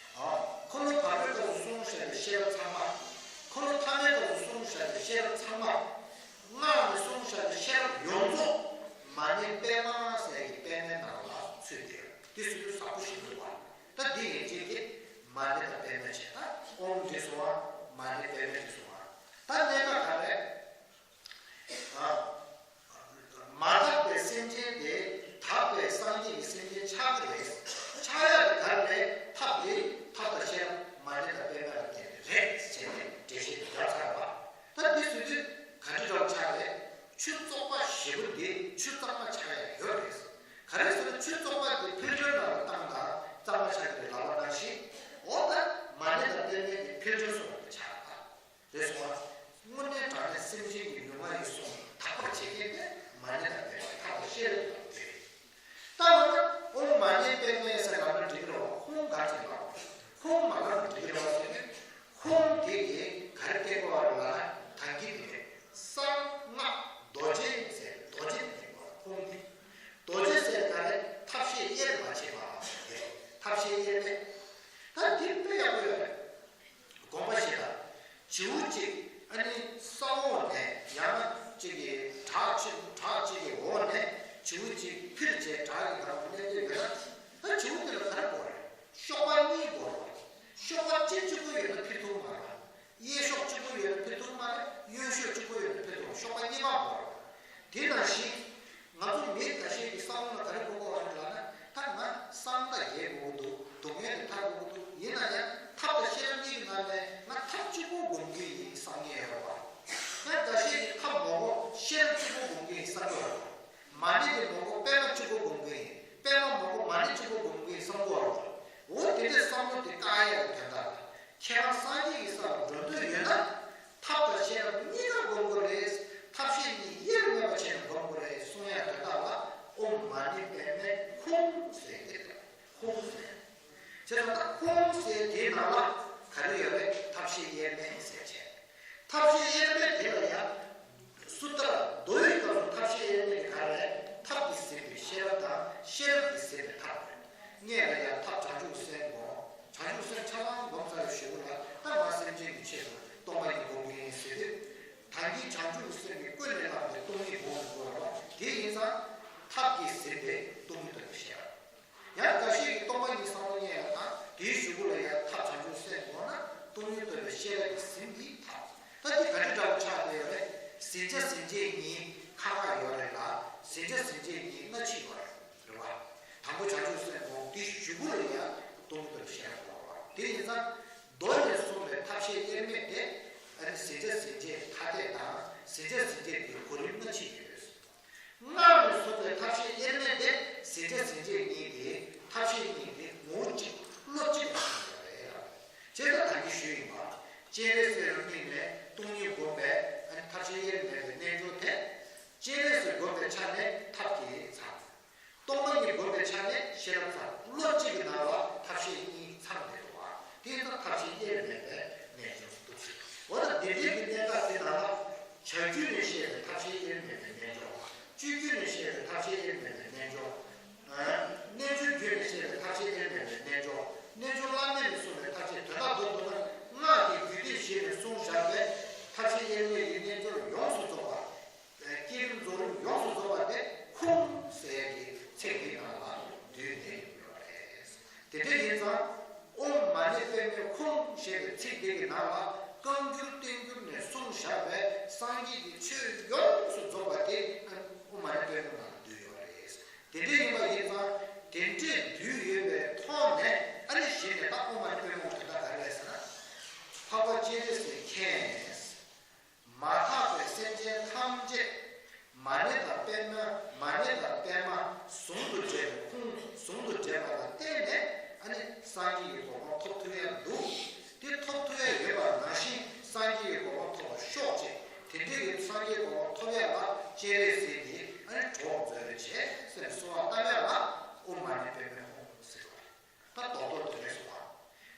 འཁོར་ལོ་བར་པའི་སྐབས་སུ་གསུངས་བཞག་པའི་ཤེས་རབ་ཚང་མ། འཁོར་ལོ་ཐ་མའི་སྐབས་སུ་གསུངས་བཞག་པའི་ཤེས་རབ་ཚང་མ། སྔགས་ནས་གསུངས་བཞག་པའི་ཤེས་རབ་ཡོངས་རྫོགས་མ་ཎི་པདྨ་ཟེར་གྱི་པདྨའི་ནང་ལ་ཚུད་དེ་དེ་ཟེར་དུས་ཟབ་པོ་ཞིག་འདུག་བ། ད་འདི་ཡན་ཆད་ཀྱིས་མ་ཎི་དང་པདྨ་བྱས། ད་ཨོཾ་འདྲེས་སོང་བ། མ་ཎི་པདྨ་འདྲེས་སོང་བ། ད་གནད་འགག་ག་རེ། ཨ། མ་དག་པའི་སེམས་ཅན་དེ་དག་པའི་སངས་རྒྱས་ཀྱི་སེམས་ཅན་ཆགས་ཀྱི་རེད། ཆགས་ཡག་དེ་ག་རེ་རེད། ཐབས་དེ་ཐབས་དང་ཤེས་རབ་མ་ཎི་དང་པདྨ་ལ་བརྟེན་ནས་རེད་ཟེར་ནས་འགྲེལ་བཤད་དེ་བརྒྱབ་ཚར་བ། ད་འདི་ཟེར་དུས་ག་འདྲ་འདྲ་བོ་ཆགས་རེད། ཆུ་བཙོག་པ་ཞེ་པོ་འདི་ཆུ་གཙང་མ་ཆགས་ཡག་ཡོད་རེད། ག་རེ་ཟེར་ན་ཆུ་བཙོག་པ་དེ་ཕིལ་ཊར་ནང་ལ་བཏང་དང་གཙང་མ་ཆགས་ཀྱི་རེད་ལབ་པ་ནང་བཞིན། འོ་ད་མ་ཎི་དང་པདྨའི་དེ་ཕིལ་ཊར་བཟོ་བ་དེ་ཆགས་པ་རེད་སོང་ང་། དངོས་གནས་དྲང་གནས་སེམས་ཅན་གྱི་ལུས་ངག་ཡིད་གསུམ་དག་པར་བྱེད་མཁན་དེ་མ་ཎི་དང་པདྨའི་ཐབས་དང་ཤེས་རབ་དང་དེ་རེད། ད་འོ་ན་ཨོཾ་མ་ཎི་པདྨེ་ཟེར་ལབ་ན་འགྲིག་གི་རེད་བ། ཧཱུྃ་ག་ཅིག་ལབ། ཧཱུྃ་མ་ལབ་ན་འགྲིག་གི་རེད་བ་ཟེར་ནས། ཧཱུྃ་དེ་གིས་ག་རེ་བསྟན་གོ་བ་རེད་ལབ་ན། ད་གིན་དེ་གསང་སྔགས་རྡོ་རྗེ་ཟེར། རྡོ་རྗེ་དེ་བསྟན་གོ་བ་ཧཱུྃ་དེ། རྡོ་རྗེ་ཟེར་ག་རེ། ཐབས་ཤེས་དབྱེར་མ་མཆིས་པ་དེ་རེད། ཐབས་ཤེས་དབྱེར་མེད། ད་འདི་དཔེ་ཡག་པོ་ཡོད་རེད། དགོངས་པ་བཞེས་དང་། བྱིའུ་གཅིག་ཨ་ནི་ས་འོག་ནས་ཡང་ན་གཅིག་གི་བྲག་གཅིག་བྲག་གཅིག་གི་འོག་ནས་བྱིའུ་གཅིག་འཕུར་བྱས་བྲག་གི་སྒང་དུ་སླེབས་ཡོད་ན། ད་བྱིའུ་དེ་ལ་ག་རེ་དགོས་རེད། གཤོག་པ་གཉིས་དགོས་རེད། གཤོག་པ་གཅིག་གཅིག་པོ་ཡོད་ན་འཕུར་ཐུབ་མ་རེད། གཡས་གཤོག་གཅིག་པོ་ཡོད་ན་འཕུར་ཐུབ་མ་རེད། གཡོན་གཤོག་གཅིག་པོ་ཡོད་ན་འཕུར་ཐུབ། གཤོག་པ་གཉིས་པ་དགོས་རེད། དེ་ནང་བཞིན། ང་ཚོ་མི་ཁ་ཤས་ཀྱིས་བསམ་བློ་ལ་ག་རེ་འཁོར་གྱི་ཡོད་རེད་ལབ་ན། ད་ང་བསམ་བློ་རྒྱས་དགོས་ཀྱི་འདུག་སྡུག་བསྔལ་ལས་ཐར་དགོས་ཀྱི་འདུག་ཡིན་ན་ཡང་ཐབས་དང་ཤེས་རབ་གཉིས་ཀྱི་ནང་ནས་ང་ཐབས་གཅིག་པོ་སྒོམ་གྱི་ཡིན་བསམ་མཁན་ཡོད་རེད་བ། ཡང་འགའ་ཤས་ཀྱིས་ཐབས་མང་པོ་ཤེས་རབ་གཅིག་པོ་སྒོམ་གྱི་ཡིན་བསམ་གྱི་ཡོད་རེད་བ། མ་ཎི་དེ་མང་པོ་པདྨ་གཅིག་པོ་སྒོམ་གྱི་ཡིན། པདྨ་མང་པོ་མ་ཎི་གཅིག་པོ་སྒོམ་གྱི་ཡིན་བསམ་གྱི་ཡོད་རེད་བ། འོ་དེ་འདྲའི་བསམ་བློ་དེ་བཀག་ཡག་གི་དོན་དག་ལ། ཁྱེད་རང་སངས་རྒྱས་ཀྱི་ས་ལ་འགྲོ་འདོད་ཡོད་ན། ཐབས་ བྱས་ཙང་ད་ཁུངས་ཟེར་དེའི་ནང་ལ་ག་རེ་ཡོད་རེད། ཐབས་ཤེས་དབྱེར་མེད་ཟེར་བྱས། ཐབས་ཤེས་དབྱེར་མེད་དེ་ལ་ཡང་། སུ་ཏྲ་མདོ་ཡི་སྐབས་སུ་ཐབས་ཤེས་དབྱེར་མེད་དེ་ག་རེ་རེད། ཐབས་ཀྱིས་ཟིན་པའི་ཤེས་རབ་དང་ཤེས་རབ་ཀྱིས་ཟིན་པའི་ཐབས་རེད། སྔོན་ལ་ཡང་ཐབས་བྱང་ཆུབ་སེམས་སྒོམ། བྱང་ཆུབ་སེམས་ཆ་ཚང་སྒོམ་ཚར་བའི་གཞུག་གུ་ལ་ད་ང་སེམས་ཅན་གྱི་ཆེད་དུ་སྟོང་པ་ཉིད་སྒོམ་གྱི་ཡིན་ཟེར་དུས། ད་གིན་བྱང་ཆུབ་སེམས་ཀྱིས་ཀུན་ནས་བསླངས་པའི་སྟོང་ཉིད་སྒོམ་དགོས་རེད་པ། དེ་ཡིན་ཙང་ཐབས་ཀྱིས་ཟིན་པའི་སྟོང་ཉིད་རྟོགས་པའི་ཤེས་རབ། ཡང་འགའ་ཞིག་གིས་སྟོང་པ་ཉིད་བསམ་བློ་རྙེད་པ་དང་དེའི་གཞུག་གུ་ལ་ཡང་ཐབས་བྱང་ཆུབ་སེམས་སྒོམ་ན་སྟོང་ཉིད་རྟོགས་པའི་ཤེས་རབ་ཀྱིས་ཟིན་པའི་ཐབས། ད་འདི་ག་འདྲ་འདྲ་པོ་ཆགས་བསྡད་ཡོད་རེད། ཟིན་བྱ་ཟིན་བྱེད་གཉིས་ཁ་ཁ་ཡོད་རེད་ལ། ཟིན་བྱ་ཟིན་བྱེད་གཉིས་སྣ་གཅིག་ཡོད་རེད། རེད་བ། དང་པོ་བྱང་ཆུབ་སེམས་སྒོམ། དེའི་གཞུག་གུ་ལ་ཡང་སྟོང་ཉིད་རྟོགས་པའི་ཤེས་རབ་སྒོམ་པ། དེ་ཡིན་ཙང་མདོ་ནས་གསུངས་པའི་ཐབས་ཤེས་དབྱེར་མེད་དེ། ཨ་ནི་ཟིན་བྱ་ཟིན་བྱེད་ཐ་དད་དང་ཟིན་བྱ་ཟིན་བྱེད་དེ་གོ་རིམ་སྣ་གཅིག་ཡོད། སྔགས་ནས་གསུངས་པའི་ཐབས་ཤེས་དབྱེར་མེད་དེ། ཟིན་བྱ་ཟིན་བྱེད་གཉིས་དེ་ཐབས་ཤེས་གཉིས་དེ་ངོ་བོ་གཅིག་བློ་གཅིག་ལ་གསུངས་པ་རེད། བྱས་ཙང་ད་གིན་ཞུས་ཡིན་པ། སྤྱན་རས་གཟིགས་ལ་དམིགས་ནས་སྟོང་ཉིད་བསྒོམས་པའི་ཐབས་ཤེས་དབྱེར་མེད་པའི་རྣལ་འབྱོར་དེ། སྤྱན་རས་གཟིགས་བསྒོམས་པའི་ཆ་ནས་ཐབས་ཀྱིས་ཚང་། སྟོང་པ་ཉིད་བསྒོམས་པའི་ཆ་ནས་ཤེས་རབ་ཚང་། བློ་གཅིག་གི་ནང་ལ་ཐབས་ཤེས་གཉིས་ཚང་བསྡད་འདུག་པ། དེ་ལྟར་ཐབས་ཤེས་དབྱེར་མེད་པའི་རྣལ་འབྱོར་སུ་འདུག་ཟེར། འོ་ད་དེ་འདྲའི་གི་གནད་འགག་དེ་ནང་ལ། བྱ་རྒྱུད་ནས་བཤད་པའི་ཐབས་ཤེས་དབྱེར་མེད་པའི་རྣལ་འབྱོར། སྤྱོད་རྒྱུད་ནས་བཤད་པའི་ཐབས་ཤེས་དབྱེར་མེད་པའི་རྣལ་འབྱོར། རྣལ་འབྱོར་རྒྱུད་ནས་བཤད་པའི་ཐབས་ཤེས་དབྱེར་མེད་པའི་རྣལ་འབྱོར། རྣལ་འབྱོར་བླ་མེད་ནས་གསུངས་པའི་ཐབས་ཤེས། དོན་དག་མདོར་བསྡུ་ན་སྔགས་ཀྱི་རྒྱུད་སྡེ་བཞི་ནས་གསུངས་བཞག་པའི་ཐབས་ཤེས་དབྱེར་མེད་ཀྱི་རྣལ་འབྱོར་ཡོངས་སུ་རྫོགས་པ། བསྐྱེད་རིམ་རྫོགས་རིམ་ཡོངས་སུ་རྫོགས་པ་དེ་ཁུངས་ཟེར་གྱི་ཚིག་འདི་ནང་ལ་འདུས་ནས་ཡོད་རེད། དེ་འདྲ་ཡིན་ཙང་། ཨོཾ་མ་ཎི་པདྨེ་ཧཱུྃ་ཞེས་པའི་ཚིག་འདི་གི་ནང་ལ་བཀའ་འགྱུར་བསྟན་འགྱུར་ནས་གསུངས་བཞག་པའི་སངས་རྒྱས་ཀྱི་ཆོས་ཡོངས་སུ་རྫོགས་པ་དེ་ཨོཾ་མ་ཎི་པདྨེ་ནང་ལ་འདུས་ཡོད་རེད། དེ་འདྲ་ཡིན་པ་ཡིན་ཙང་དེ་འདྲས་འདུས་ཡོད་པའི་ཐོག་ནས་ཨ་ནི་གཞི་ནས་ད་ཨོཾ་མ་ཎི་པདྨེ་ཧཱུྃ་དེ་ད་ག་རེ་རེད་ཟེར་ན། འཕགས་པ་སྤྱན་རས་གཟིགས་མཁྱེན། མ་དག་པའི་སེམས་ཅན་ཐམས་ཅད་མ་ཎི་དང་པདྨ། མ་ཎི་དང་པདྨ་ཟུང་དུ་འབྲེལ་བའི་ཁུངས་ཟུང་དུ་འབྲེལ་བ་ལ་བརྟེན་ནས་ཨ་ནི་སངས་རྒྱས་ཀྱི་གོ་འཕང་ཐོབ་ཐུབ་ཡ་འདུག་དེ་ཐོབ་ཐུབ་ཡ་ཡོད་པ་ནང་བཞིན་སངས་རྒྱས་ཀྱི་གོ་འཕང་ཐོབ་པར་ཤོག་ཅེས། དེ་འདྲའི་གི་སངས་རྒྱས་གོ་འཕང་ཐོབ་ཡ་ལ་སྤྱན་རས་གཟིགས་ཀྱིས་ཨ་ནི་གྲོགས་མཛད་པ་བྱས་ཟེར་ནས་གསོལ་བ་བཏབ་ཡ་ལ་ཨོཾ་མ་ཎི་པདྨེ་ཧཱུྃ་ཟེར་བ་རེད། ད་རྡོག་རྡོག་དེ་འདྲས་སོང་བ།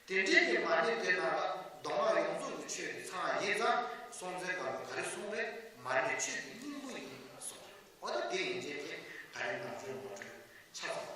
དེ་འདྲའི་གི་མ་ཎི་དེ་ནང་ལ་མདོ་སྔགས་ཡོངས་རྫོགས་ཀྱི་ཆོས་དེ་ཚང་ཡིན་ཙང་སྲོང་བཙན་སྒམ་པོས་ག་རེ་གསུངས་རེད། མ་ཎི་ཆོས་ཀྱི་སྙིང་པོ་ཡིན་གསུངས་རེད། འོ་ད་དེ་ཡིན་ཙང་དེ་ད་རེས་ནང་ཆོས་ངོ་སྤྲོད་ཆ་ཚང་